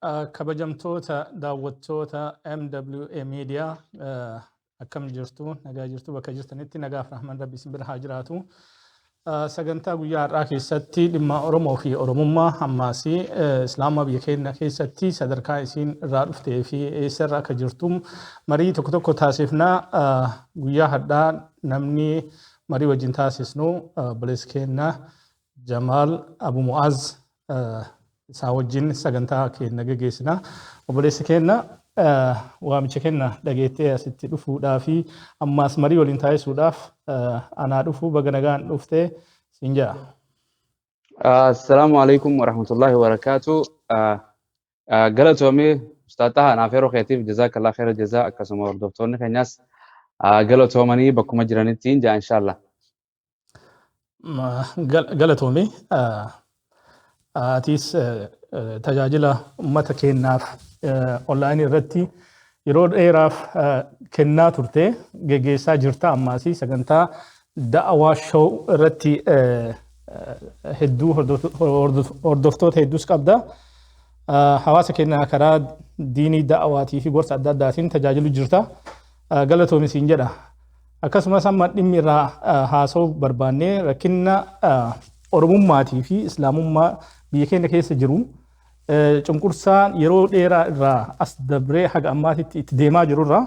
Kabajamtoota daawwattoota MWA Media, akkam jirtu? Nagaa jirtu? Bakka jirtanitti nagaaf rahman Rabbi isin bira haa jiraatu. Sagantaa guyyaa har'aa keessatti dhimma Oromoo fi Oromummaa, ammaas Islaama biyya keenya keessatti sadarkaa isiin irraa dhuftee fi eessa irra akka jirtu marii tokko tokko taasifna. Guyyaa har'aa namni marii wajjin taasisnu obboleessi keenya Jamaal Abu Mu'aaz, isaa wajjin sagantaa keenya geggeessina. Obboleessi keenya, waamicha keenya dhageettee asitti dhufuudhaa fi ammaas marii waliin taasisuudhaaf anaa dhufu, baga nagaan dhuftee siin jedha. Assalaamu alaikum warahmatullahi wabarakatuh. Galatoomii Ustaaz Tahaa, naaf yeroo keetiif jazaakallah khaira jazaa. Akkasuma hordoftoonni keenyas galatoomanii bakkuma jiranitti hin jaa, inshallah. Galatoomii. Atis tajaajila uummata keenyaaf onlaayinii irratti yeroo dheeraaf kennaa turte, geggeessaa jirta. Ammaas sagantaa Da'awaa Show irratti hedduu hordoftoota hedduus qabda. Hawaasa keenya karaa diinii, da'awaatii fi gorsa adda addaatiin tajaajilu jirta. Galatoomi siin jedha. Akkasumas amma dhimmi irraa haasa'uu barbaannee rakkina Oromummaatii fi Islaamummaa biyya keenya keessa jiru, cunqursaan yeroo dheeraa irraa as dabree haga ammaatitti itti deemaa jirurraa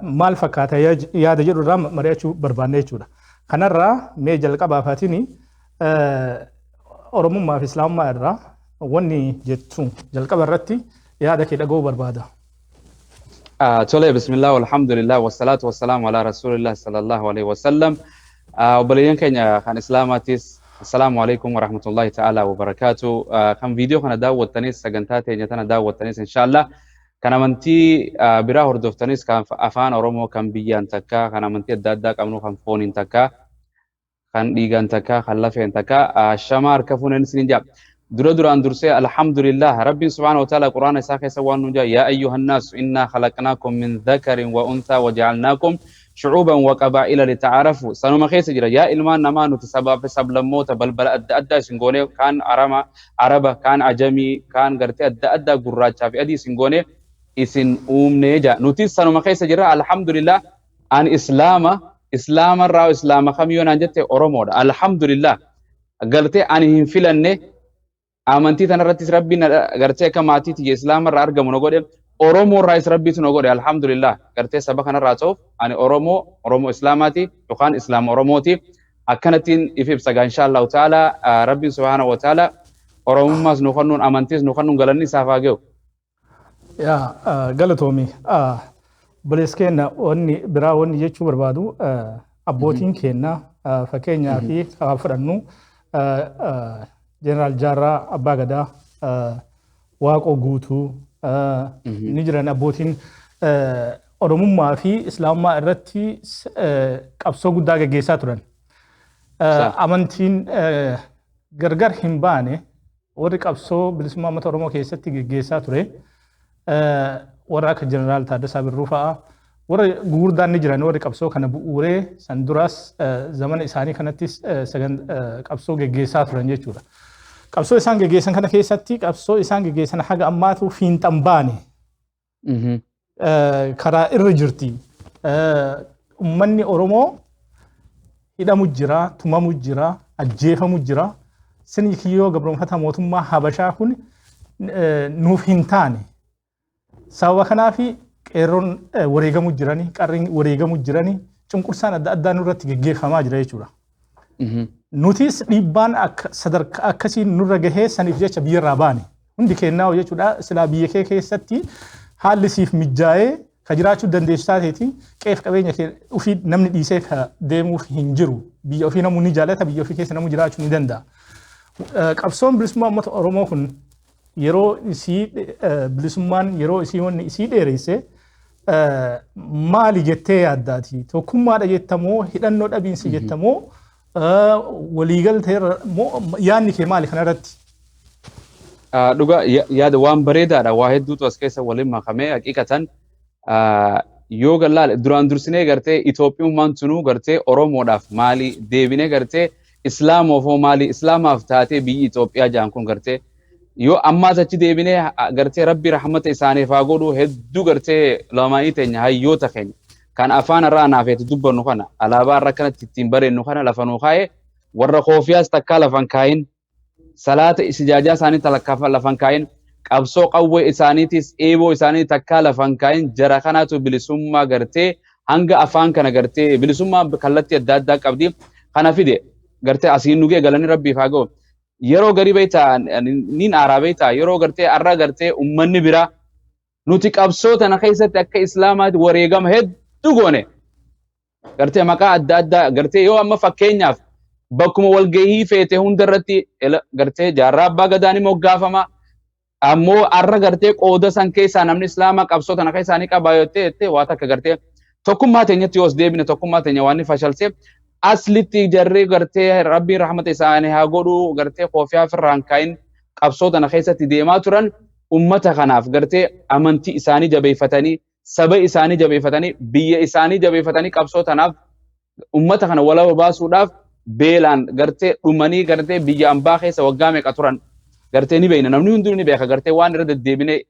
maal fakkaata yaada jedhu irraa mari'achuu barbaanne jechuudha. Kanarraa mee jalqabaafaatiin Oromummaa fi Islaamummaa irraa wanni jettu jalqaba irratti yaada kee dhaga'uu barbaada. Tole, bismillah, alhamdulillah, wassalaatu wassalaamu ala rasulillah sallallahu alaihi wasallam. Obboleeyyan keenya kan Islaamaatis, assalaamu alaikum warahmatullahi ta'ala wabarakaatu. Kan viidiyoo kana daawwattanis, sagantaa teenya tana daawwattanis, inshallah kan amantii biraa hordoftanis, kan afaan Oromoo, kan biyyaan takka, kan amantii adda addaa qabnu, kan fooniin takka, kan dhiigaan takka, kan lafeen takka, shamaa harka fuuneen isiniin jaa. Dura duraan dursee, alhamdulillah, Rabbiin subhaanahu wa ta'ala Quraana isaa keessa waan nuun jaa: "Yaa ayyuhan naasu innaa khalaqnaakum min dhakarin wa unthaa wa ja'alnaakum shu'uuban wa qabaa'ila lita'aarafu." Sanuma keessa jira. Yaa ilmaan namaa, nuti sabaa fi sablammoota, balbala adda addaa isin goonee, kaan arama araba, kaan ajamii, kaan gartee adda addaa, gurraachaa fi adii isin goonee isin uumnee jaa. Nutis sanuma keessa jira, alhamdulillah. Ani Islaama, Islaamarraa Islaama kamiyyoo naan jette, Oromoodha, alhamdulillah. Gartee ani hin filanne amantii tanarrattis. Rabbiin gartee akka maatii tiyya Islaamarraa argamu na godhe, Oromoorraayis Rabbiitu na godhe, alhamdulillah. Gartee saba kanarraa ta'uuf ani Oromoo, Oromoo Islaamaati yookaan Islaama Oromooti, akkanattiin if ibsa gaa, insha Allahu ta'ala. Rabbiin subhaanahu wa ta'ala Oromummaas nu kennuun, amantiis nu kennuun galanni isaaf haa ga'u. Yaa galatoomi. Obboleessi keenya, wanni biraa wanni jechuu barbaadu, abbootiin keenya, fakkeenyaa fi haa fudhannu, Jeneraal Jaarraa Abbaa Gadaa, Waaqoo Guutuu ni jiran, abbootiin Oromummaa fi Islaamummaa irratti qabsoo guddaa gaggeessaa turan. Amantiin gargar hin baane. Warri qabsoo bilisummaa uummata Oromoo keessatti geggeessaa ture warra akka Jeneraal Taaddasaa Birruu fa'a, warra gugurdaan ni jiran, warri qabsoo kana bu'uuree san duraas zamana isaanii kanattis qabsoo geggeessaa turan jechuudha. Qabsoo isaan geggeessan kana keessatti qabsoo isaan geggeessan haga ammaatu fiinxan baane, karaa irra jirti. Uummanni Oromoo hidhamu jira, tumamu jira, ajjeefamu jira. Sirni kiyyoo gabroonfataa mootummaa Habashaa kun nuuf hin taane. Sababa kanaaf qeerroon wareegamu jirani, qarreen wareegamu jirani, cunqursaan adda addaa nurratti geggeeffamaa jira jechuudha. Nutis dhiibbaan akka sadarkaa akkasiin nurra gahee saniif jecha biyyarraa baane. Hundi kennaa jechuudha. Silaa biyya kee keessatti haalli siif mijaa'ee ka jiraachuu dandeessu taateeti, qeef qabeenya kee ofii namni dhiisee ka deemuuf hin jiru. Biyya ofii namuu ni jaalata, biyya ofii keessa namuu jiraachuu ni danda'a. Qabsoon bilisummaa uummata Oromoo kun yeroo isii bilisummaan yeroo isii wanni isii dheeresse maali jettee yaaddaati? Tokkummaadha jettamoo, hidhannoo dhabiinsi jettamoo, waliigaltee moo, yaadni kee maali kanarratti? Dhugaa, yaada waan bareedaadha. Waa hedduutu as keessa waliin makamee. Haqiiqatan yoo gallaale, duraan dursinee gartee Itoophiyummaan tunuu gartee Oromoodhaaf maali, deebinee gartee Islaamoof hoo maali, Islaamaaf taatee biyyi Itoophiyaa jedhan kun gartee Yoo ammaas achi deebinee gartee Rabbi rahmata isaaniif haa godhu, hedduu gartee lamaanii teenya, hayyoota keenya kan afaan irraa naafeetu dubbannu kana, alaabaa irra kanatti ittiin bareennu kana lafa nuu kaa'e, warra koofiyaas takkaa lafan kaayin, salaata sijaajaa isaanii takkaa lafan kaayin, qabsoo qawwee isaaniitis eeboo isaanii takkaa lafan kaayin, jara kanaatu bilisummaa gartee hanga afaan kana gartee bilisummaa kallattii adda addaa qabdi kana fide, gartee asiin nugee galanii Rabbiif haa ga'u. Yeroo garii beektaa nin aaraa beektaa, yeroo gartee arra gartee ummanni biraa nuti qabsoo tana keessatti akka Islaamaatti wareegama hedduu goone, gartee maqaa adda addaa gartee yoo amma fakkeenyaaf bakkuma walgahii feete hundarratti gartee Jaarraa Abbaa Gadaa ni moggaafama. Ammoo arra gartee qooda san keessaa namni Islaamaa qabsoo tana keessaa ni qabaa yoo ta'e, waa takka gartee tokkummaa teenyatti yoos deebine, tokkummaa teenya waan ni fashalse. Aslitti jarri gartee Rabbiin rahmata isaanii haa godhu, gartee koofiyaa firraan kaayin qabsoo tana keessatti deemaa turan, ummata kanaaf gartee amantii isaanii jabeeffatanii, saba isaanii jabeeffatanii, biyya isaanii jabeeffatanii, qabsoo tanaaf ummata kana walaba baasuudhaaf beelaan gartee dhumanii, gartee biyya ambaa keessa waggaa meeqa turan gartee ni beekna, namni hundinuu ni beeka, gartee waan irra deddeebinee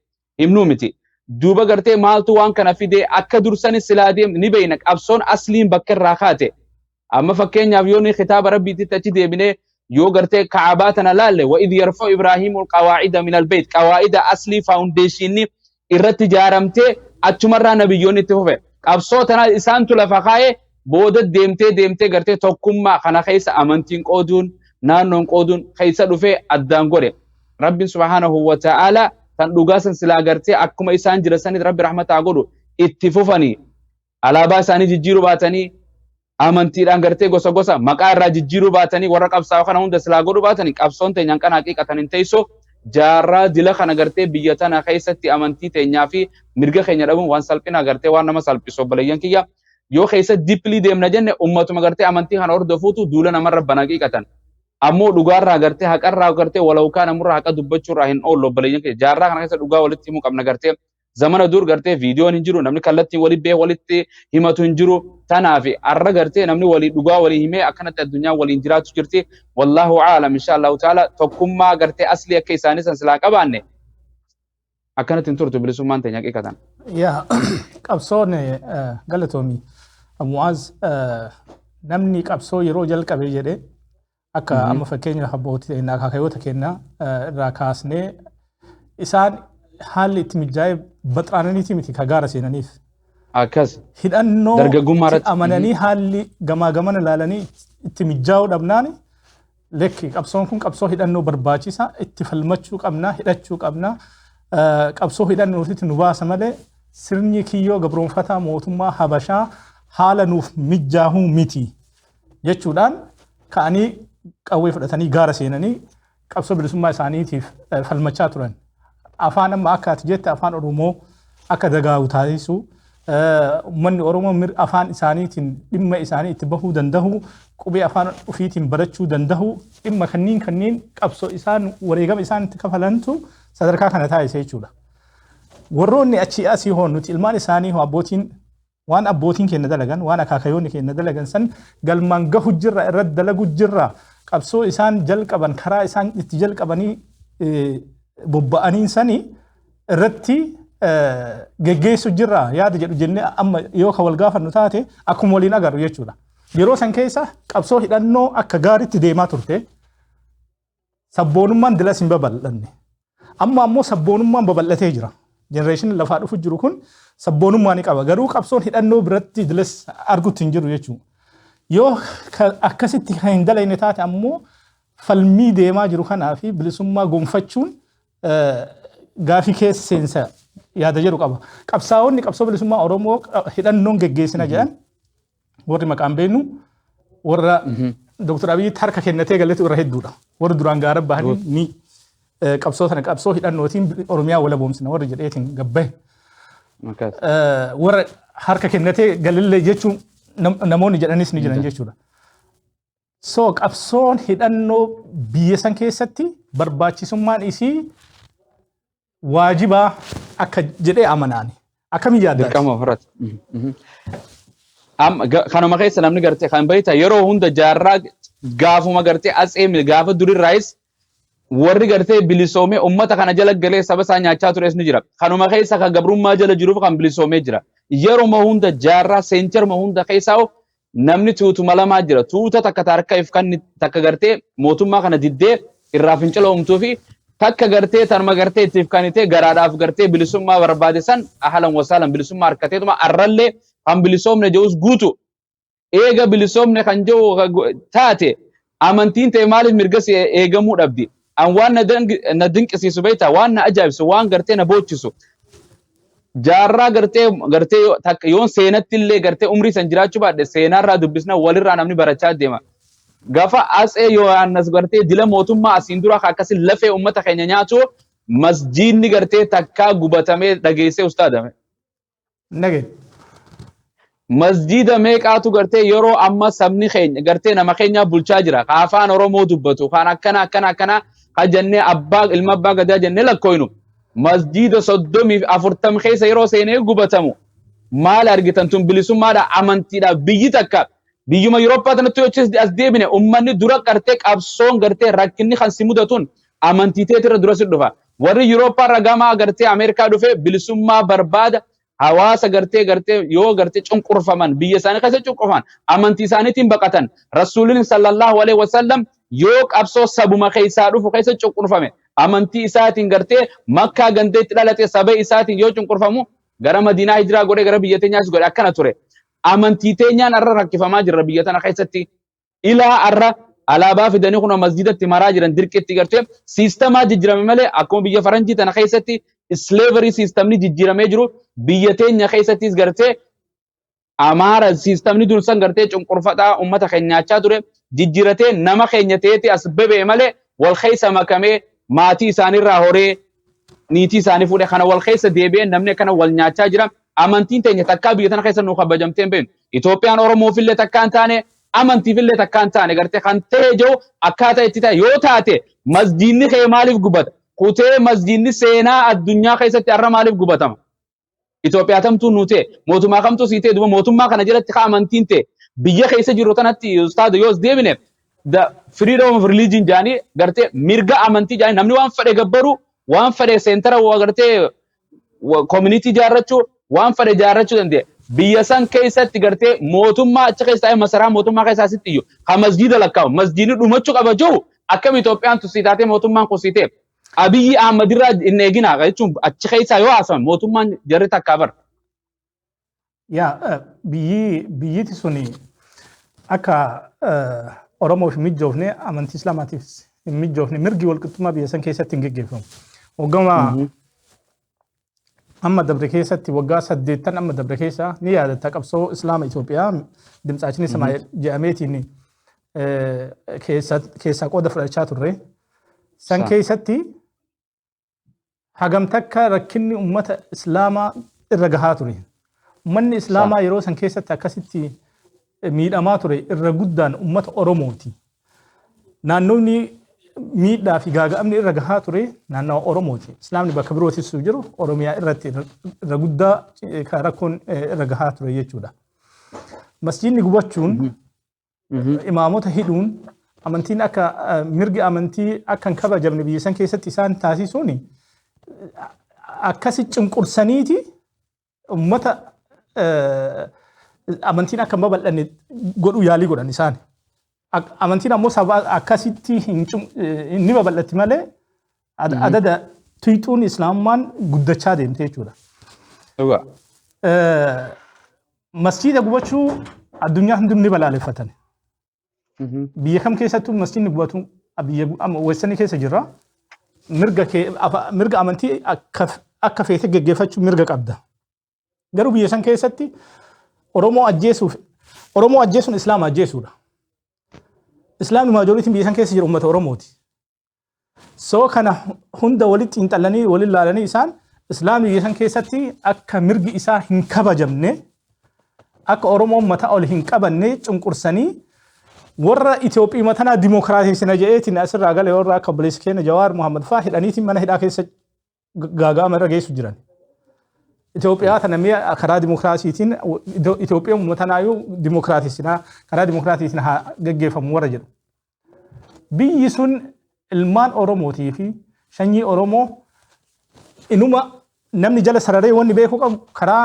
himnuu miti. Duuba gartee maaltu waan kana fidee? Akka dursani silaa deem ni beekna qabsoon asliin bakka irraa kaate. Amma fakkeenyaaf yoo ni kitaaba Rabbiitti achi deebinee, yoo gartee Ka'abaa tana laalle, وإذ يرفع إبراهيم القواعد من البيت, qawaa'ida aslii foundation irratti ijaaramtee achumarraa nabiyyoonni itti fufe. Qabsoo tana isaantu lafa kaa'ee, booda deemtee deemtee gartee tokkummaa kana keessa amantiin qooduun, naannoon qooduun keessa dhufee addaan godhe. Rabbiin سبحانه وتعالى tan dhugaa san silaa gartee akkuma isaan jira sanitti Rabbi rahmataa godhu itti fufanii, alaabaa isaanii jijjiiruu baatanii, amantiidhaan gartee gosa gosa maqaa irraa jijjiiruu baatanii, warra qabsaa'oo kana hunda silaa godhuu baatanii, qabsoon teenyaan kana haqiiqatan hin teessu. Jaarraa dila kana gartee biyya tana keessatti amantii teenyaa fi mirga keenya dhabuun waan salphina, gartee waan nama salphisu. Obboleeyyan kiyya, yoo keessa deeply deemna jenne, ummatuma gartee amantii kana hordofuutu duula namarra bana haqiiqatan. Ammoo dhugaarraa gartee haqarraa gartee walawkaa namurraa haqa dubbachuurraa hin oollu. Obboleeyyan kiyya, jaarraa kana keessa dhugaa walitti himuu qabna. Gartee zamana dur gartee viidiyoon hin jiru, namni kallattiin walii beeku walitti himatu hin jiru. Tanaaf arra gartee namni walii dhugaa walii himee akkanatti addunyaan waliin jiraatu jirti. والله أعلم. إن شاء الله تعالى tokkummaa gartee aslii akka isaanii san silaa qabaanne akkanatti hin turtu bilisummaan teenya haqiiqatan. Yaa qabsoon, galatoomii Mu'aaz, namni qabsoo yeroo jalqabe jedhe akka amma fakkeenyaaf abbootii keenyaa, akaakayoota keenya irraa kaasnee, isaan haalli itti mijaa'ee baxraananiiti miti ka gaara seenaniif. Akkas. Hidhannoo Dargaggummaa itti irratti. amananii haalli gamaa gamana ilaalanii itti mijaa'uu dhabnaan, lekki qabsoon kun qabsoo hidhannoo barbaachisa, itti falmachuu qabna, hidhachuu qabna, qabsoo hidhannootitti nu baasa malee sirni kiyyoo gabroonfataa mootummaa Habashaa haala nuuf mijaahuu miti jechuudhaan ka'anii qawwee fudhatanii gaara seenanii qabsoo bilisummaa isaaniitiif falmachaa turan. Afaan amma akka ati jette afaan Oromoo akka dagaagu taasisu, uummanni Oromoo afaan isaaniitiin dhimma isaanii itti bahuu danda'u, qubee afaan ofiitiin barachuu danda'u, dhimma kanniin kanniin qabsoo isaan wareegama isaan itti kafalantu sadarkaa kana taasise jechuudha. Warroonni achii asii hoo, nuti ilmaan isaanii hoo, abbootiin waan abbootiin keenya dalagan, waan akaakayoonni keenya dalagan san galmaan gahu jirra, irratti dalagu jirra, qabsoo isaan jalqaban karaa isaan itti jalqabanii bobba'aniin sani irratti geggeessu jirra yaada jedhu jennee amma yoo ka wal gaafannu taate, akkuma waliin agarru jechuudha. Yeroo san keessa qabsoo hidhannoo akka gaariitti deemaa turte, sabboonummaan dilas hin babal'anne. Amma ammoo sabboonummaan babal'atee jira. Generation lafaa dhufu jiru kun sabboonummaa ni qaba. Garuu qabsoon hidhannoo biratti dilas argutti hin jiru jechuudha. Yoo akkasitti kan hin dalagne taate ammoo, falmii deemaa jiru kanaa fi bilisummaa gonfachuun gaafii keessa seensa yaada jedhu qaba. Qabsaa'onni qabsoo bilisummaa Oromoo hidhannoon geggeessina jedhan, warri maqaan beeknu, warra Dr. Abiyyitti harka kennatee galetu irra hedduudha. Warri duraan gaara bahanii ni qabsoo sana qabsoo hidhannootiin Oromiyaa walaboomsina warri jedheetiin gabbahe. Warra harka kennatee galillee jechuun namoonni jedhanis ni jiran jechuudha. So qabsoon hidhannoo biyya san keessatti barbaachisummaan isii waajibaa akka jedhee amanaani. Akkamiin yaaddaati? Dirqama ofirratti. Kanuma keessa namni gartee kan beekta yeroo hunda jaarraa gaafuma gartee atsee gaafa durirraayis Warri gartee bilisoomee ummata kana jala galee saba isaa nyaachaa tures ni jira. Kanuma keessa kan gabrummaa jala jiruuf kan bilisoomee jira. Yeruma hunda, jaarraa seencharuma hunda keessaa namni tuutuma lamaa jira. Tuuta takka harka if kan takka gartee mootummaa kana diddee irraa fincila uumtuu fi takka gartee tanuma gartee ittiif kanitee garaadhaaf gartee bilisummaa barbaade san ahalan wasaalan bilisummaa harkateetuma arrallee kan bilisoomne jedhus guutu. Eega bilisoomne kan jedhu taate, amantiin ta'e maaliif mirga si eegamuu dhabdi? An waan na dinqisiisu beektaa, waan na ajaa'ibsu, waan gartee na boochisu, jaarraa gartee takka yoon seenatti illee gartee umrii san jiraachuu baadhe, seenaarraa dubbisna, walirraa namni barachaa deema. Gafa Atsee Yohaannas gartee dila mootummaa asiin dura akkasi lafee uummata keenya nyaatu, masjiidni gartee takkaa gubatamee dhageessee, ustaadame? Nagee. Masjiida meeqaatu gartee yeroo amma sabni keenya gartee nama keenya bulchaa jira. Ka afaan Oromoo dubbatu kan akkana akkana akkana ka jennee abbaa ilma abbaa gadaa jennee lakkooynu. Masjiida 40 keessa yeroo seenee gubatamu maal argitan? Tun bilisummaadha, amantiidha. Biyyi takka biyyuma Yurooppaa tanatti yoo as deebine, ummanni dura gartee qabsoon gartee rakkinni kan si mudatuun amantii teetirra dura si dhufa. Warri Yurooppaa irra gamaa gartee Ameerikaa dhufe bilisummaa barbaada. Hawaasa gartee yoo gartee cunqurfaman, biyya isaanii keessa cunqurfaman, amantii isaaniitiin baqatan. Rasuulin sallallahu alaihi wasallam yoo qabsoo sabuma keessaa dhufu keessa cunqurfame, amantii isaatiin gartee Makkaa gandeetti dhalate, saba isaatiin yoo cunqurfamu gara Madiinaa hijiraa godhe, gara biyya teenyaas godhe, akkana ture. Amantii teenyaan arra rakkifamaa jirra biyya tana keessatti. Ilaa arra alaabaa fidanii kun masjidatti maraa jiran dirqitti. Gartee siistamaa jijjiirame malee, akkuma biyya faranjii tana keessatti slavery siistamni jijjiiramee jiru, biyya teenya keessattis gartee Amaara siistamni dursan gartee cunqurfataa ummata keenya nyaachaa ture jijjiiratee nama keenya ta'eeti as bebe'e malee, wal keessa makamee maatii isaaniirraa horee niitii isaanii fuudhe kana wal keessa deebi'ee namni akkana wal nyaachaa jira. Amantiin teenya takkaa biyya tana keessa nu kabajamtee hin beeknu. Itoophiyaan Oromoofillee takkaa hin taane, amantiifillee takkaa hin taane. Gartee kan ta'e jiru akkaataa itti ta'e yoo taate, masjiidni kee maaliif gubata? Kutee masjiidni seenaa addunyaa keessatti har'a maaliif gubatama? Itoophiyaa kamtuu nu ta'e, mootummaa kamtuu sii ta'e, duba mootummaa kana jalatti ka amantiin ta'e biyya keessa jiru tanatti, ustaada, yoo as deebine, the freedom of religion jaanii, gartee mirga amantii jaanii, namni waan fedhe gabbaru, waan fedhe seentara gartee community jaarrachuu, waan fedhe jaarrachuu danda'e. Biyya san keessatti gartee mootummaa achi keessa taa'ee masaraa mootummaa keessaa asitti iyyuu ka masjiida lakkaa'u, masjiidni dhumachuu qaba jiru, akkam Itoophiyaan tusii taatee, mootummaan kun sii ta'e? Abiyyi Ahmad irraa hin eeginaa jechuun achi keessaa yoo haasa'an mootummaan jarri takkaa bara. Yaa, biyyiti suni akka Oromoof hin mijoofne, amantii Islaamaatiif hin mijoofne, mirgi walqixxummaa biyya san keessatti hin geggeeffamu. Waggaa amma dabre keessatti, waggaa 80 amma dabre keessa ni yaadatta, qabsoo Islaama Itoophiyaa Dimtsaachini Samaa jedhameetiin keessaa qooda fudhachaa turre. San keessatti hagam takka rakkinni uummata Islaamaa irra gahaa ture. Uummanni Islaamaa yeroo san keessatti akkasitti miidhamaa ture irra guddaan uummata Oromooti. Naannoonni miidhaa fi gaaga'amni irra gahaa ture naannawa Oromooti. Islaamni bakka birootis jiru, Oromiyaa irratti irra guddaa kan rakkoon irra gahaa ture jechuudha. Masjiidni gubachuun, imaamota hidhuun, amantiin akka mirgi amantii akka hin kabajamne biyya san keessatti isaan taasisuun, akkasi cunqursaniiti ummata amantiin akka hin babal'anne godhuu yaalii godhan isaan. Amantiin ammoo saba akkasitti hin ni babal'atti malee, adada tuyxuun islaamummaan guddachaa deemte jechuudha. Dhugaa. Masjiida gubachuu addunyaa hundi ni balaaleffatan. Biyya kam keessattuu masjiidni gubatu, biyya amma weessanii keessa jirra. Mirga kee, mirga amantii akka feete geggeeffachuu mirga qabda. Garuu biyya san keessatti Oromoo ajjeesuuf, Oromoo ajjeesuun Islaama ajjeesuudha. Islaamni majorityn biyya san keessa jiru uummata Oromooti. So kana hunda walitti xiinxalanii, waliin laalanii, isaan Islaamni biyya san keessatti akka mirgi isaa hin kabajamne, akka Oromoon mataa ol hin qabanne cunqursanii, warra Itoophiyaa matanaa dimokiraatessina jedheetiin asirraa gale, warra akka obboleessa keenya Jawaar Muhammad fa'aa hidhaniitiin mana hidhaa keessa gaaga'ama irra geessu jiran. Itoophiyaa tana mi'a karaa dimokiraasiitiin, Itoophiyaa matanaayyuu dimokiraatessinaa, karaa dimokiraasiitiin haa geggeeffamu warra jedhu. Biyyi sun Ilmaan Oromootii fi sanyii Oromoo inuma namni jala sararee wanni beekuu qabu karaa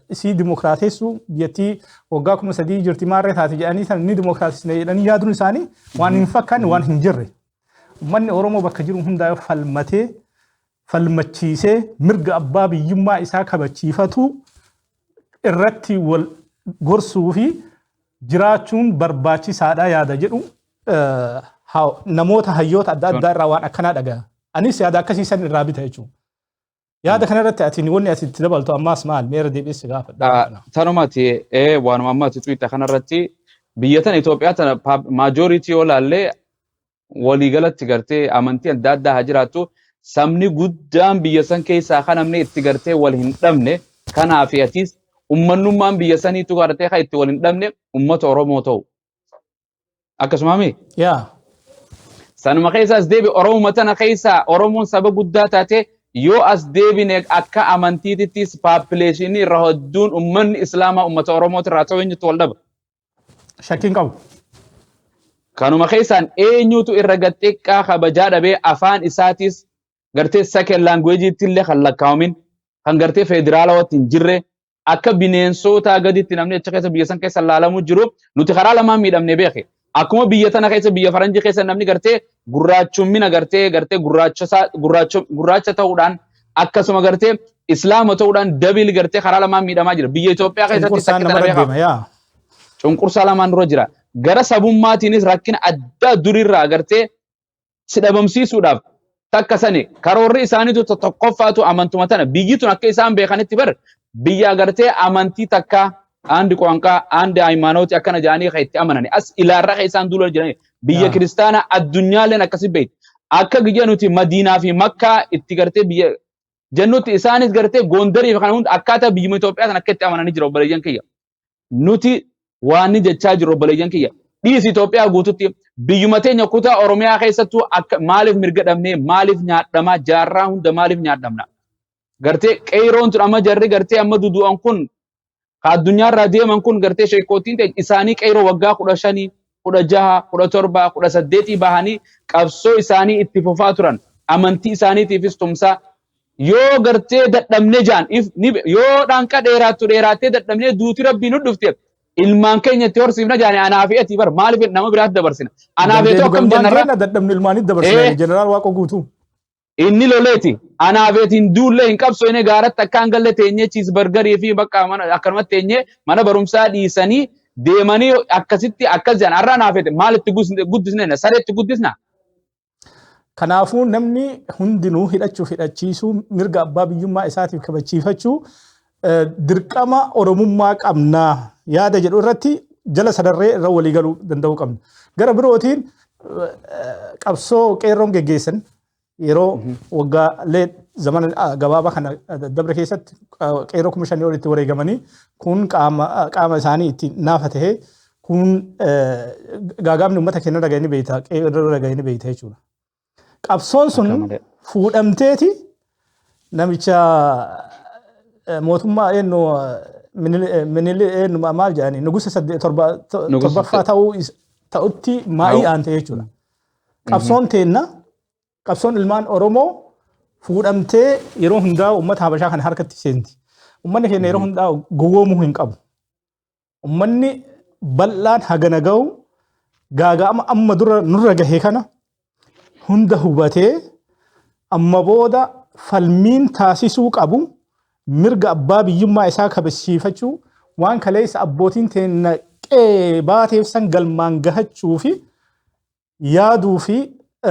isii dimokiraatessuu, biyyattii waggaa 3000 jirti maarree taate jedhanii sana ni dimokiraatessine jedhanii yaaduun isaanii waan hin fakkaanne, waan hin jirre. Uummanni Oromoo bakka jiru hundaa falmatee, falmachiisee, mirga abbaa biyyummaa isaa kabachiifatu irratti wal gorsuu fi jiraachuun barbaachisaadha yaada jedhu namoota hayyoota adda addaa irraa waan akkanaa dhagaya. Anis yaada akkasii san irraa bita jechuudha. Yaada kanarratti ati wanni ati itti dabaltu ammaas maal? Meera deebi'eessi gaafadha. Tanumati waanuma amma ati tuqxe kanarratti, biyya tana Itoophiyaa tana majority yoo laallee, waliigalatti gartee amantii adda addaa haa jiraattu, sabni guddaan biyya san keessaa kan namni itti gartee wal hin dhabne kanaaf atis ummannummaan biyya saniitu gartee kan itti wal hin dhabne ummata Oromoo ta'u. Akkasumaami? Yaa. Sanuma keessa as deebi, Oromuma tana keessa Oromoon saba guddaa taate, yoo as deebine akka amantiitittis population irra hedduun ummanni Islaamaa ummata Oromooti irraa ta'u, eenyutu wal dhaba? Shakkiin qabu. Kanuma keessaan eenyutu irra xiqqaa kabajaa dhabee, afaan isaatis gartee second language illee kan lakkaawamin, kan gartee federaalawatti hin jirre, akka bineensotaa gaditti namni achi keessa biyya san keessa laalamuu jiru, nuti karaa lamaan miidhamne beeke. Akkuma biyya tana keessa, biyya faranjii keessa namni gartee gurraachummina gartee gurraacha ta'uudhaan, akkasuma gartee Islaama ta'uudhaan dabil gartee karaa lamaan miidhamaa jira. Biyya Itoophiyaa keessatti Cunqursaan takka tana namarra beekaa. deema yaa. Cunqursaa lamaan dura jira. Gara sabummaatiinis rakkina addaa durirraa gartee si dhabamsiisuudhaaf takka sani karoorri isaaniitu tokkoffaatu amantuma tana. Biyyi tun akka isaan beekanitti bar biyya gartee amantii takka, አንድ ቋንቋ አንድ ሃይማኖት akkana jedhanii kan itti amanani as ilaarraa kan isaan duula jiran biyya kiristaanaa addunyaalleen akkasi beekti. Akka biyya nuti Madiinaa fi Makkaa itti gartee biyya jennutti, isaanis gartee Gondarii fi kana hunda akkaataa biyyuma Itoophiyaa sana akka itti amananii jira. Obboleeyyan kiyya, nuti waan ni jechaa jiru, obboleeyyan kiyya, dhiisi Itoophiyaa guututti, biyyuma teenya kutaa Oromiyaa keessattuu akka maaliif mirga dhabnee, maaliif nyaadhamaa, jaarraa hunda maaliif nyaadhamna? Gartee qeeroon tun amma jarri gartee amma dudu'an kun, ka addunyaarraa deeman kun, gartee sheekootiin ta'e isaanii qeeroo waggaa 15, 16, 17, 18 bahanii qabsoo isaanii itti fufaa turan, amantii isaaniitiifis tumsaa, yoo gartee dadhabne jaan yoo dhaanqa dheeraattu dheeraattee dadhabnee duuti Rabbii nu dhufte, ilmaan keenya itti horsiifna jaani. Anaa fi ati bar maaliif nama biraatti dabarsina? Anaa fi akkam Ilmaan jennarra? Keenya dadhabnu ilmaanitti dabarsina. Jeneraal Waaqoo Guutuu. Inni loleeti. Anaa fi ati hin duullee, hin qabsoine, gaaratti akka hin galle teenyee cheese burgerii fi bakka mana akkanumatti teenyee mana barumsaa dhiisanii deemanii akkasitti akkas jedhan. Har'a anaa fi ati maal itti guddisne? Saree itti guddisna? Kanaafuu namni hundinuu hidhachuuf hidhachiisuu, mirga abbaa biyyummaa isaatiif kabachiifachuu dirqama Oromummaa qabnaa yaada jedhu irratti jala sadarree irra walii galuu danda'uu qabna. Gara birootiin qabsoo qeerroon geggeessan yeroo waggaalee zamana gabaabaa kana dabre keessatti qeerroo 5000 olitti wareegamanii, kun qaama isaanii itti naafa tahee, kun gaagaamni uummata keenya irra gahee ni beekta, qeerroo irra gahee ni beekta jechuudha. Qabsoon sun Akka malee. fuudhamteeti namicha mootummaa eenyu Minili eenyu maal jedhanii nugusa saddeet torba Nugusa torbaffaa ta'uu ta'utti maa'ii aante jechuudha. Qabsoon teenna, qabsoon ilmaan Oromoo fuudhamtee yeroo hundaa uummata Habashaa kana harkatti seenti. Uummanni keenya yeroo hundaa gowwoomuu hin qabu. Uummanni bal'aan hagana ga'u gaaga'ama amma dura nurra gahe kana hunda hubatee, amma booda falmiin taasisuu qabu mirga abbaa biyyummaa isaa kabachiifachuu, waan kaleessa abbootiin teenna qe'ee baateef san galmaan gahachuu fi yaaduu fi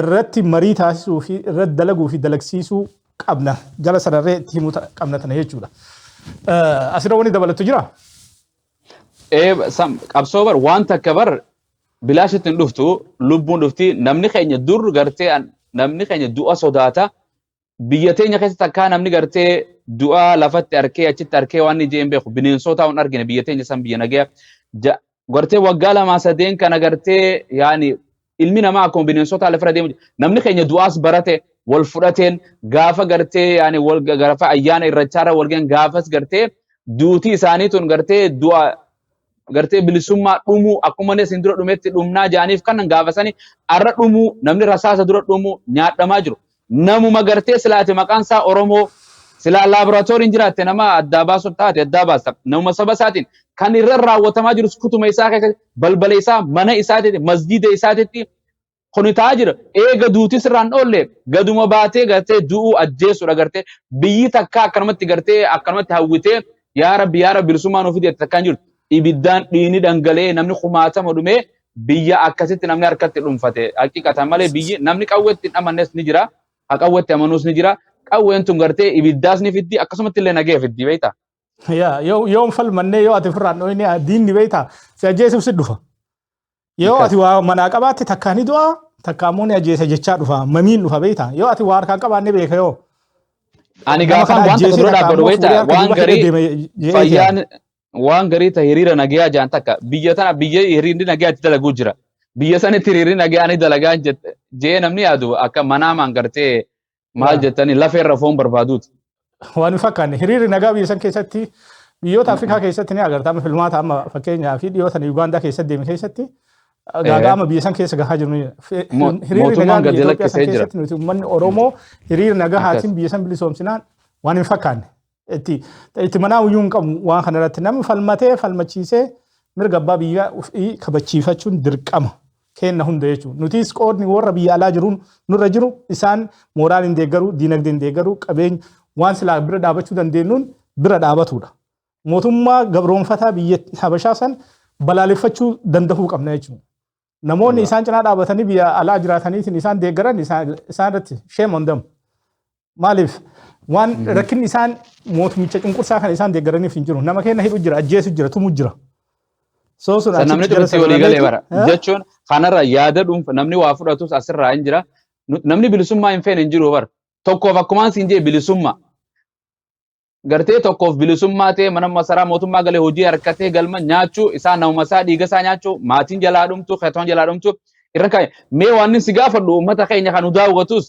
irratti marii taasisuu fi irratti dalaguu fi dalagsiisuu qabna. Jala sararree itti himuu qabna tana jechuudha. Asirra wanni dabalatu jira? Qabsoo bar waan takka bar bilaashitti hin dhuftu, lubbuun dhufti. Namni keenya dur gartee namni keenya du'a sodaata. Biyya teenya keessa takkaa namni gartee du'a lafatti arkee, achitti arkee waan inni jeen beeku, bineensota hin argine. Biyya teenya san biyya nagaya gartee waggaa lamaa sadeen kana gartee yaani ilmi namaa akkuma bineensota lafarra deemu. Namni keenya du'aas barate, wal fudhateen gaafa gartee yaani wal gaafa ayyaana irrachaarra wal gahan, gaafas gartee duutii isaanii tun gartee du'a. Gartee bilisummaa dhumuu akkuma inni isin dura dhumetti dhumnaa jaaniif kanan gaafasanii arra dhumuu, namni rasaasa dura dhumuu nyaadhamaa jiru. Namuma gartee silaate maqaan isaa Oromoo silaa laaboraatooriin jiraatte nama addaa baasuu taate addaa baasta. Namuma saba isaatiin kan irra raawwatamaa jirus kutuma isaa keessatti, balbala isaa, mana isaatitti, masjiida isaatitti kuni ta'aa jira. Eega duuti sirraan oolle gaduma baatee gartee du'uu ajjeesuudha. Gartee biyyi takka akkanumatti gartee akkanumatti hawwitee yaa Rabbi, yaa Rabbi, bilisummaa nuuf fidi takkaan jirtu. Ibiddaan dhiigni dhangala'ee namni kumaatama dhumee biyya akkasitti namni harkatti dhuunfate haqiqatan malee biyyi namni qawweetti hin amannes ni jira. Ha qawweetti amanuus ni jira. Qawween tun gartee ibiddaas ni fiddi, akkasumatti illee nagaya fiddi, beektaa. Yaa yoo yoon falmannee, yoo ati ofirraan dhoyne, diinni beektaa si ajjeesuuf si dhufa. Yoo ati waa manaa qabaatte takkaa ni du'a, takkaa immoo ni ajjeesa jechaa dhufa, mamiin dhufa, beektaa. Yoo ati waa harkaan qabaanne beeka yoo. Ani Nama gaafaan kana waan takka ajjeesee dura takkaa dhaabbadhu immoo beektaa fuudhee harka waan duuba hidhee garii deema je'eeti fayyaan yaada. Waan garii ta hiriira nagayaa jaan takka biyya tana biyya hiriirri nagayaa itti dalaguu jira. Biyya sanitti hiriirri nagayaa ni dalagaa jee namni yaadu akka manaamaan gartee maal jettanii lafee irra foon barbaaduuti. Waan hin fakkaanne hiriirri nagaa biyya san keessatti, biyyoota Afrikaa keessatti ni agarta. Amma filmaata amma fakkeenyaa fi dhiyoota Yugaandaa keessatti deeme keessatti gaaga'ama biyya san keessa gahaa jiru. Hiriirri nagaa Mootummaan biyya gadi Itoophiyaa san lakkisee jira. keessatti nuti uummanni Oromoo hiriira nagahaatiin biyya san bilisoomsinaan waan hin fakkaanne. Itti manaa iyyuu hin qabu. Waan kana irratti namni falmatee falmachiisee mirga abbaa biyyaa ofii kabachiifachuun dirqama kenna hunda jechuudha. Nutis qoodni warra biyya alaa jiruun nurra jiru isaan mooraaliin deeggaruu, diinagdeen deeggaruu, qabeenya waan silaa bira dhaabachuu dandeenyuun bira dhaabatudha. Mootummaa gabroonfataa biyya Habashaa san balaaleffachuu danda'uu qabna jechuudha. Namoonni isaan cinaa dhaabatanii biyya alaa jiraataniitiin isaan deeggaran isaan irratti shame on them. Maaliif waan rakkinni isaan mootummicha cunqursaa kana isaan deeggaraniif hin jiru. Nama keenya hidhu jira, ajjeesu jira, tumu jira. Soo sun San namni achitti jala dhumti walii galee sararameeti. bara. Jechuun kanarra yaada dhuunfa namni waa fudhatus asirraa hin jira. Namni bilisummaa hin feene hin jiru bara. Tokkoof akkumaan siin jee bilisummaa. Gartee tokkoof bilisummaa ta'e mana masaraa mootummaa galee hojii harkatee galma nyaachuu isaa, namuma isaa dhiiga isaa nyaachuu, maatiin jalaa dhumtu, keetoon jalaa dhumtu irra kaa'e. Mee waan inni si gaafadhu, uummata keenya kan nu daawwatus,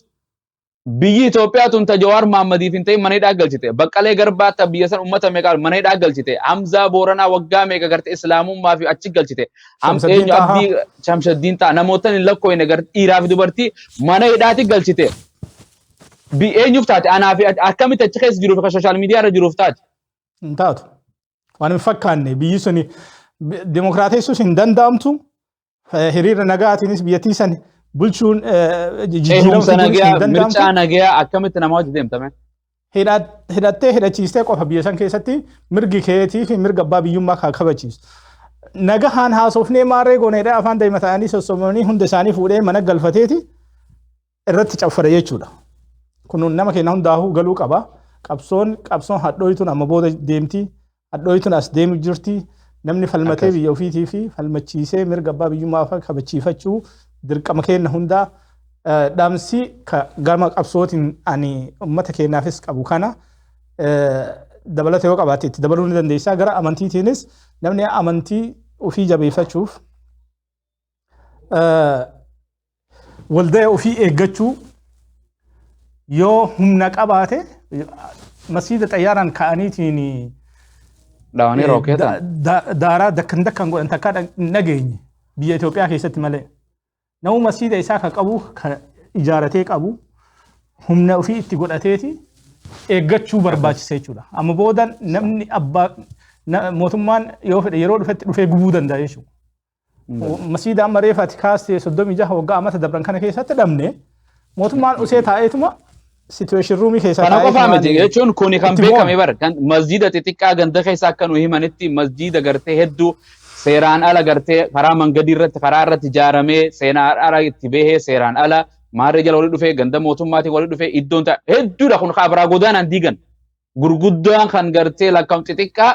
biyyi Itoophiyaa tun ta Jawaar Mahaammadiif hin ta'in mana hidhaa galchite. Baqqalee Garbaa ta biyya san uummata meeqa mana hidhaa galchite. Hamzaa Booranaa waggaa meeqa gartee Islaamummaa fi achi galchite. Shamsaddiin Eenyu Xaahaa. Abdii Shamsaddiin Xaahaa namoota hin lakkoofne gartee dhiiraa fi dubartii mana hidhaatti galchite. Eenyuuf taate? Anaa fi akkamitti achi keessa jiruuf kan social media irra jiruuf taate? Hin taatu. Waan hin fakkaanne biyyi suni dimokiraateessuus hin danda'amtu. Hiriira nagaatiinis biyyattii san bulchuun jijjiirama Eegumsa fiduunis hin nagayaa danda'amtu. mircaa nagayaa akkamitti nama hojii deemtame? Hidhattee hidhachiistee qofa biyya san keessatti mirgi keetii fi mirga abbaa biyyummaa kan kabachiisu. Nagahaan haasofnee maarree gooneedha afaan daa'ima ta'anii sossobamanii hunda isaanii fuudhee mana galfateeti irratti caffare jechuudha. Kun nama keenya hundaafuu galuu qaba. Qabsoon hadhooytuun amma booda deemti. Hadhooytuun as deemu jirti. Namni falmatee biyya ofiitii fi falmachiisee mirga abbaa biyyummaa kabachiifachuu dirqama keenya hundaa. Dhaamsi gama qabsootiin ani uummata keenyaafis qabu kana dabalata yoo qabaatte itti dabaluu ni dandeessaa. Gara amantiitiinis namni amantii ofii jabeeffachuuf waldaya ofii eeggachuu, yoo humna qabaate masiida xayyaaraan ka'aniitiin Dhaawanii rookeetaan. Daaraa dakkan dakkan godhan takkaa hin dhageenye biyya Itoophiyaa keessatti malee. Nama masiida isaa ka qabu, ka ijaaratee qabu, humna ofii itti godhateeti eeggachuu barbaachisa jechuudha. Amma booda namni abbaa mootummaan yoo fedhe yeroo dhufetti dhufee gubuu danda'a jechuudha. Masiida amma reefa ati kaastee 36 waggaa amata dabran kana keessatti dhabne, mootummaan usee taa'eetuma situation roomii keessa Kana taa'eetuma qofaa miti jechuun kuni kan itti beekame boona. bara kan masjiida xixiqqaa ganda keessa akka nu himanitti masjiida gartee hedduu seeraan ala gartee karaa mangadii irratti karaa irratti ijaaramee seeraan ala itti bahee seeraan ala maarree jala walii dhufee ganda mootummaatiin walii dhufee iddoon ta'a hedduudha. Kun kaabraa godaanaan diigan gurguddaan kan gartee lakkaa'u xixiqqaa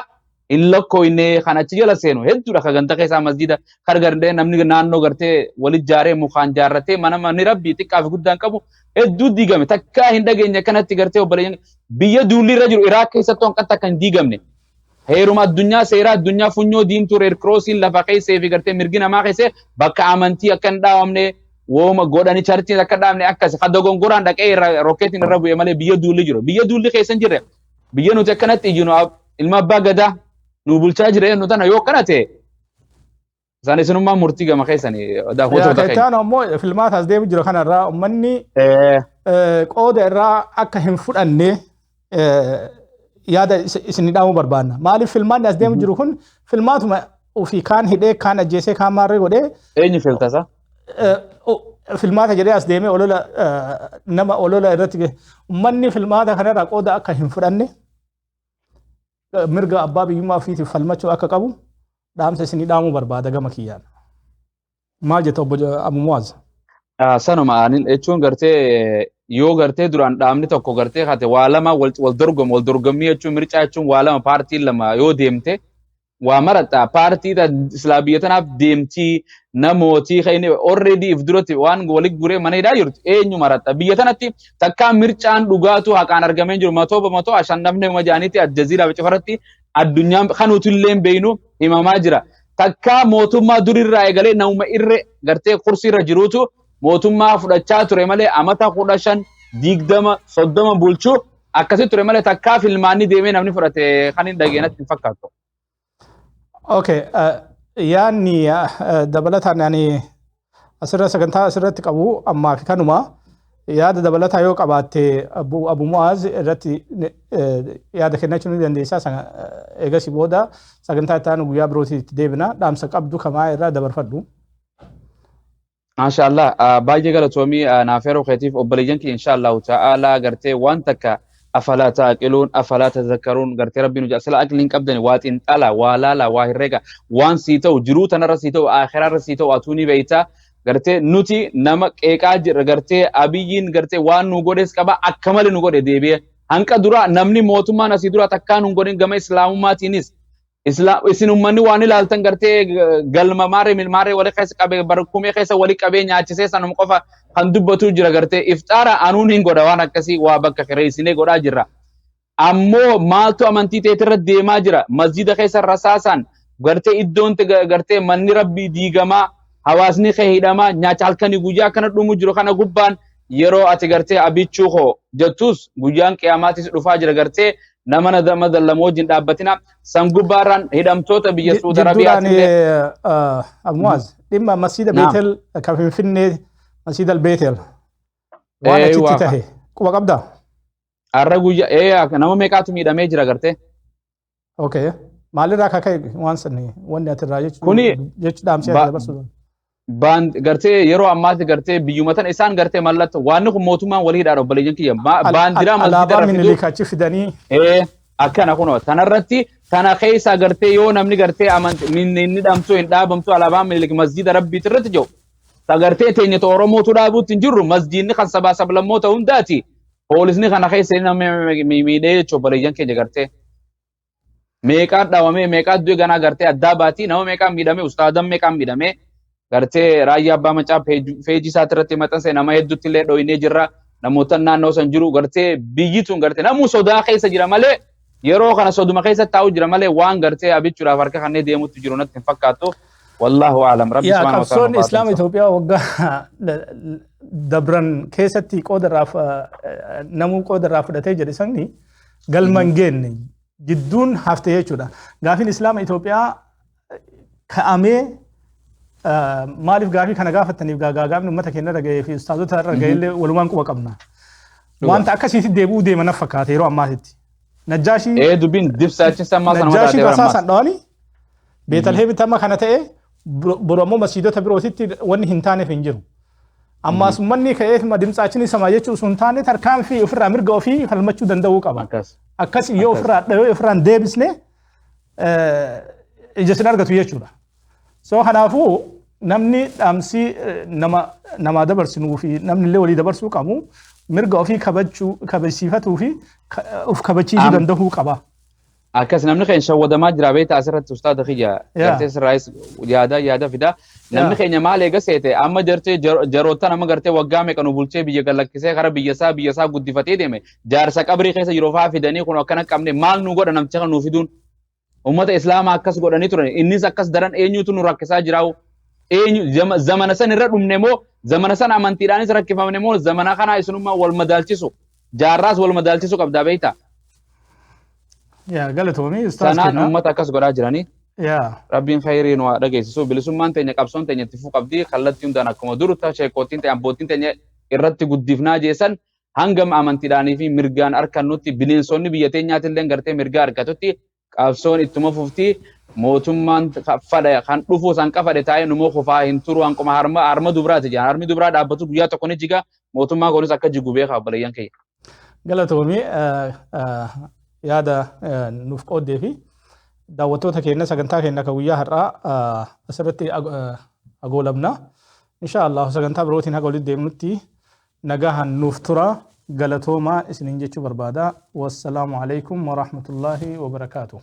hin lakkoofne kan achi jala seenu hedduudha. Kan ganda keessaa masjiida kan gartee namni naannoo gartee wali jaaree mukaan jaarratee mana manni rabbii xiqqaa fi guddaan qabu hedduu diigame. Takkaa hin dhageenye kanatti gartee obboleeyyan biyya duulli irra jiru Iraaq keessatti hanqatti akka hin diigamne. Heeruma addunyaa, seera addunyaa, funyoo diimtuu Red Crossiin lafa keessee fi gartee mirgi namaa keessee bakka amantii akka hin dhaawamne wooma godhani, churchiin akka hin dhaabne akkas kan dogongoraan dhaqee irra rokkeetiin irra bu'e malee biyya duulli jiru, biyya duulli keessa hin jirre, biyya nuti akkanatti iyyinu ilma abbaa gadaa nu bulchaa jira jennu tana yoo akkana ta'e. Isaan isinummaa murtii gama keessanii daawwattoota keenya. Yaa ammoo filmaata as deemu jiru kanarraa uummanni qooda irraa akka hin fudhanne yaada isin dhaamuu barbaanna. Maaliif filmaanni as deemu jiru kun filmaatuma ofii kaan hidhee kaan ajjeesee kaan maarree godhee. Eenyu filtasa? Filmaata jedhee as deemee olola nama olola irratti uummanni filmaata kanarraa qooda akka hin fudhanne mirga abbaa biyyummaa ofiitiif falmachuu akka qabu dhaamsa isinii dhaamuu barbaada gama kiyyaan. Maal jetta obbo Abu Muwaaz? Sanuma anin jechuun gartee yoo gartee duraan dhaabni tokko gartee hate waa lama wal dorgomu wal dorgommii jechuun mircaa jechuun waa lama paartiin lama yoo deemte waa maraxa paartii silaa biyya tanaaf deemtii namootii kan already if duratti waan walitti guree mana hidhaa jirtu eenyu maraxa biyya tanatti takkaa mircaan dhugaatu haqaan argamee jiru matoo bamatoo ashannafne majaaniitti aljaziiraa bicufarratti addunyaan kanuutu illee beeynu himamaa jira. Takkaa mootummaa durirraa eegalee namuma irre gartee kursii irra jiruutu mootummaa fudhachaa ture malee amata 15 20 30 bulchuu akkasii ture malee takkaa filmaanni deemee namni fudhate kan hin dhageenyatti hin fakkaatu. Okay, yaanni dabalataan ani asirra sagantaa asirratti qabu ammaa fi kanuma yaada dabalataa yoo qabaatte Abu Mu'aaz irratti yaada kennachuu ni dandeessaa. Eegasii booda sagantaa itti aanu guyyaa birootii itti deebina. Dhaamsa qabdu kamaa irraa dabarfadhu. Maashaallah baay'ee galatoomii naaf yeroo keetiif obboleeyyan kiyya inshaallahu ta'ala gartee waan takka afalaa taaqiluun afalaa tazakkaruun gartee rabbiin hojii sila aqliin qabdani waa xinxala waa laala waa herrega waan sii ta'u jiruu tanarra sii ta'u aakhiraarra sii ta'u atuu ni beeyta gartee nuti nama qeeqaa jirra gartee Abiyyiin gartee waan nu godhes qaba akka malee nu godhe deebi'ee hanqa dura namni mootummaan asii dura takkaa nu godhin gama islaamummaatiinis isin ummanni waan ilaaltan gartee galma maarree maarree wali keessa qabee barkumee keessa wali qabee nyaachisee sanuma qofa kan dubbatu jira gartee ifxaara anuun hin godha waan akkasii waa bakka kireessinee godhaa jirra. Ammoo maaltu amantii teetirra deemaa jira masjida keessa rasaasaan gartee iddoon gartee manni rabbii diigamaa hawaasni kee hidhamaa nyaacha halkanii guyyaa akkana dhumu jiru kana gubbaan yeroo ati gartee abichuu koo jettus guyyaan qiyaamaatis dhufaa jira gartee nama nama dallamoo wajjin dhaabbatina san gubbaarraan hidhamtoota biyya Suudi Arabiyaatti illee. Abu Muaz dhimma masjida Beetel kan Finfinnee masjida Beetel waan achitti tahe quba qabdaa? Har'a guyyaa nama meeqaatu miidhamee jira gartee? Okay. Maalirraa akka ka'e waan sani wanni ati irraa jechuu Kuni jechuu dhaamsee ati dabarsuu. Baan gartee yeroo ammaatti gartee biyyuma tan isaan gartee mallattoo waan kun mootummaan walii hidhaa obboleeyyan kiyya baandiraa masjida Alaabaa irra fiduu Minilik achi fidanii akkana kunoo tanarratti tana keessa gartee yoo namni gartee amanti inni dhamtu hin dhaabamtu alaabaan Minilik masjida rabbiitti irratti jiru ta gartee teenyata Oromootu dhaabuutti hin jirru masjidni kan sabaa sablammoota hundaati poolisni kana keessa nama miidhee jechuun obboleeyyan keenya gartee meeqaan dhaawamee meeqaan du'e ganaa gartee addaa baatii nama meeqaan miidhame ustaadan meeqaan miidhame gartee raayyaa abbaa macaa feejii isaati irratti maxxanse nama hedduutti illee dhoynee jirra namoota naannoo san jiru gartee biyyi tun gartee namuu sodaa keessa jira malee yeroo kana soduma keessa taa'u jira malee waan gartee abichuudhaaf harka kanneen deemutti jiru natti hin fakkaattu. Wallahu a'lam. Rabbi Yaa subhaanahu wa ta'ala. Qabsoon Islaama Itoophiyaa waggaa dabran keessatti qooda irraa namuu qooda irraa fudhatee jedhe sanni galma hin geenne jidduun hafte jechuudha. Gaafiin Islaama Itoophiyaa ka'amee maaliif gaafii kana gaafataniif gaagaamni uummata keenya irra gahee fi ustaazota irra gahee illee walumaan quba qabna. Wanta akkasiitti deebi'uu deema na fakkaata yeroo ammaatitti. Najjaashii Dubbiin dibsaachi sammaa sana Najjaashii taatee rasaasan dhawanii Beetalheemitti amma kana ta'e boru ammoo masjiidota birootitti wanni hin taaneef hin jiru. Ammaas uummanni ka'ee dimtsaachini sama jechuu osoo hin taane tarkaanfii ofirraa mirga ofii falmachuu danda'uu qaba. Akkas. Akkas yoo ofirraa dhawee ofirraa hin deebisne ija sin argatu jechuudha. So kanaafuu namni dhaamsi nama namaa dabarsinuu fi namni illee walii dabarsuu qabu mirga ofii kabachuu kabajsiifatuu fi of kabachiisuu danda'uu qaba. Akkas namni keenya shawwadamaa jira beektaa asirratti ustaada kiyya gartee sirraayis yaada yaada fida. Namni keenya maal eega seete amma jartee jaroottan amma gartee waggaa meeqa nu bulchee biyya galakkisee kara biyya isaa guddifatee deeme jaarsa qabrii keessa jiru fa'aa fidanii kun akkana qabne maal nu godha namticha kan nu fiduun. Uummata Islaamaa akkas godhanii turan innis akkas daran eenyutu nu rakkisaa jiraa'u. Eenyu zamana san irra dhumne moo zamana san amantiidhaanis rakkifamne moo zamana kanaa isinummaa wal madaalchisu jaarraas wal madaalchisu qabdaa beektaa. Yaa galatoomii ustaaz Sanaan keenya. Uummata akkas godhaa jiranii. Yaa. Rabbiin khayrii nu haa dhageessisu. Bilisummaan teenya, qabsoon teenya itti fufuu qabdi. Kallattii hundaan akkuma dur ta sheekootiin teenya, abbootiin teenya irratti guddifnaa jeessan, hangam amantiidhaanii fi mirgaan arkannutti, bineensonni biyya teenyaatillee gartee mirga argatutti qabsoon ittuma fufti. Mootummaan fadha kan dhufu san qafadhe taa'ee numoo kufaa hin turu. Hanquma harma dubraati jedhan, harmi dubraa dhaabbatu guyyaa tokko ni jiga. Mootummaan kunis akka jigu beekaa, obboleeyyan kiyya. Galatoomii, yaada nuuf qooddee fi daawwattoota keenya, sagantaa keenya kan guyyaa har'aa asirratti agoolabna. Insha Allah sagantaa birootiin haga walitti deemnutti nagahan nuuf tura, galatoomaa isiniin jechuu barbaada. Wassalaamu alaikum wa rahmatullaahi wa barakaatuh.